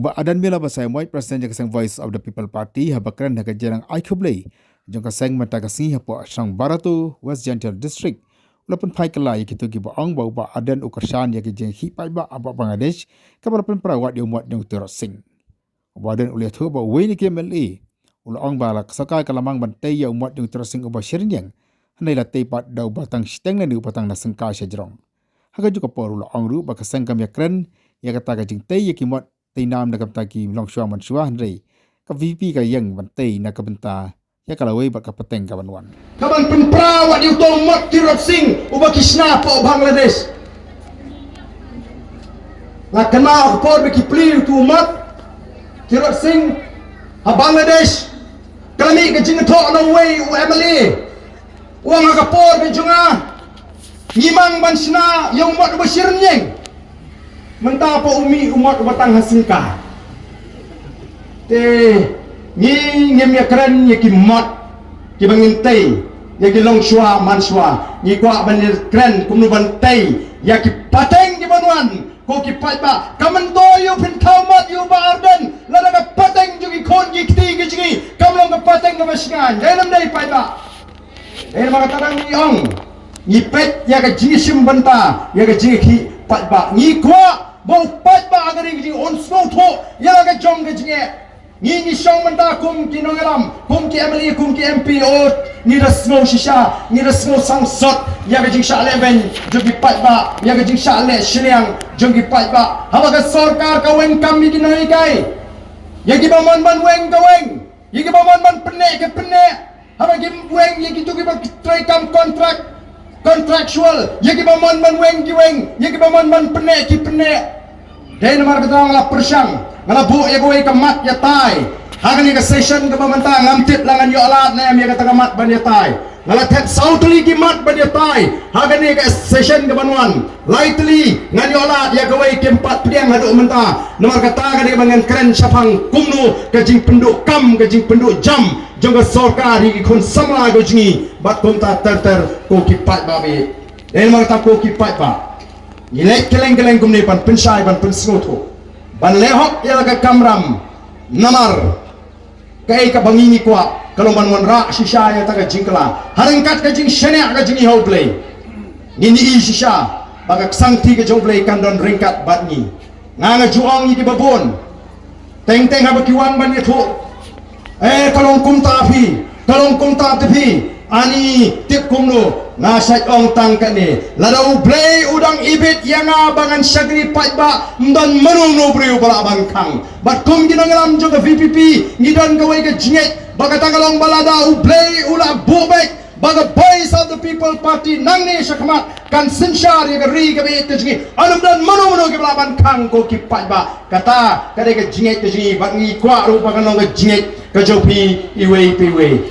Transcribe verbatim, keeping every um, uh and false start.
Bah Ardent Miller Basaiawmoit, President jong ka seng Voice of the People Party, haba kren ha ka jingialang ai khublei jong ka seng mynta ka sngi hapoh shnong Barato, West Jaintia Hills District, u la pynphai kylla ïa kito kiba ong ba u Bah Ardent u kyrshan ïa ka jingïakhih paidbah hapoh Bangladesh, kaba la pynpra wat ïa u mot jong u Tirot Sing. U Bah Ardent u la ïathuh ba uwei na ki M L A u la ong ba la ka sorkar ka la mang ban tei ïa u mot jong u Tirot Sing uba shi rynïeng, hynrei la tei pat da uba tang shiteng lane uba tang na syngkai sha jrong. Ha kajuh ka por u la ong ruh ba ka seng kam ïakren ïa kata ka jingtei ïa ki mot tei nam na ka bynta ki longshuwa manshuwa, hynrei ka V P P ka ïeng ban tei na ka bynta ïa ka lawei bad ka pateng ka ban wan. Ka ban pynpra wat ïa uto u mot Tirot Sing uba ki shna hapoh Bangladesh. Nga kynmaw ha ka por ba ki plie uto u mot Tirot Sing ha Bangladesh, ka la mih ka jingthoh na uwei u M L A. U ong ha ka por ka jong nga, ngi mang ban shna ïa u mot uba shi rynïeng. Mynta pat u mih u mot uba tang ha syngkai. Te ngi ngim ïakren ïa ki mot kiba ngin tei ïa ki longshuwa manshuwa. Ngi kwah ban ïakren kumno ban tei ïa ki pateng kiban wan. Ko ki paidbah, kam myntoi ïa u phin thaw mot ïa u Bah Ardent lada ka pateng jong ki khun ki kti ki jong ngi kam long ka pateng kaba shngaiñ. Dei ne ym dei paidbah? Dei namar kata ngi ong, ngi peit ïa ka jingshim bynta ïa ka jingïakhih paidbah. Ngi kwah ba u paidbah ha ka ri ka jong ngi un sngewthuh ïa la ka jong ka jingeh. Ngi ngi shong mynta kum ki nongïalam, kum ki M L A, kum ki M P, oh, ngi da sngew shisha, ngi da sngew sangsot ïa ka jingshah lehbeiñ jong ki paidbah, ïa ka jingshah leh shiliang jong ki paidbah. Haba ka sorkar ka weng kam ïa ki nonghikai, ïa kiba mon ban weng ka weng, ïa kiba mon ban pynneh ka pynneh. Haba ki weng ïa kito kiba trei kam kontrak, contractual, ïa kiba mon ban weng ki weng, ïa kiba mon ban pynneh ki pynneh. Dei namar kata nga la pyrshang, nga la buh ïa kawei ka mat ïatai ha kane ka session kaba mynta. Ngam tip la ngan ïoh lad ne em ïa kata ka mat ban ïatai. Nga la thep saw tylli ki mat ban ïatai ha kane ka session kaban wan. Lai tylli ngan ïoh lad ïa kawei, kim pat pdiang haduh mynta. Namar kata ka dei ba ngan kren shaphang kumno ka jingpynduh kam, ka jingpynduh jam jong ka sorkar ïa ki khun samla ka jong ngi bad kumta ter ter, ko ki paidbah. Dei namar kata ko ki paidbah, ngi leit kylleng kylleng kumne ban pynshai, ban pynsngewthuh, ban leh hok ïa la ka kamram. Namar kaei kaba ngi ngi kwah ka long ban wanrah shisha ïa kata ka jingkylla ha ryngkat ka jingshaniah ka jong ngi ha U Blei. Ngin ïohi shisha ba ka ksangti ka jong U Blei kan don ryngkat bad ngi. Nga nga ju ong ïa kiba bun, teng teng haba ki wan ban ïathuh, eh, ka long kumta phi, ka long kumta te phi. Ani tip kumno? Nga sa ong tang kane, lada U Blei u dang ibit ïa nga ba ngan shakri paidbah, ym don mano mano briew ba lah ban khang. Bad kum ki nongïalam jong ka V P P, ngi don kawei ka jingngeit ba kata ka long ba lada U Blei u la buh beit ba ka Voice of the People Party nangne shakhmat kan synshar ïa ka ri kaba ïeit ka jong ngi, ym don mano mano kiba lah ban khang, ko ki paidbah. Kata ka dei ka jingngeit ka jong ngi bad ngi kwah ruh ba kan long ka jingngeit ka jong phi iwei pa iwei.